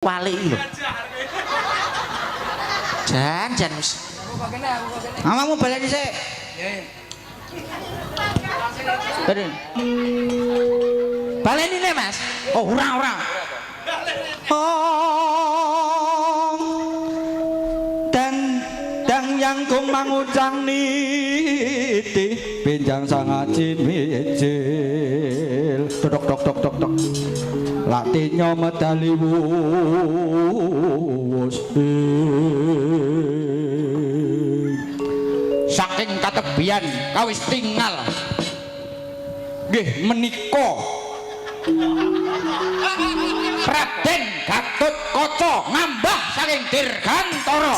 Kualik iki lho. Jan jan wis. Awakmu baleni sik. Baleni. Baleni ne, Mas. Oh, ora ora. Oh. Dan dang yang kong mangucang niti pinjang sangat mijil tok tok tok tok tok latinyo medali wus. Saking katebian kawis tingal nggih menika Raden Gatotkaca ngambah saking Dirgantara.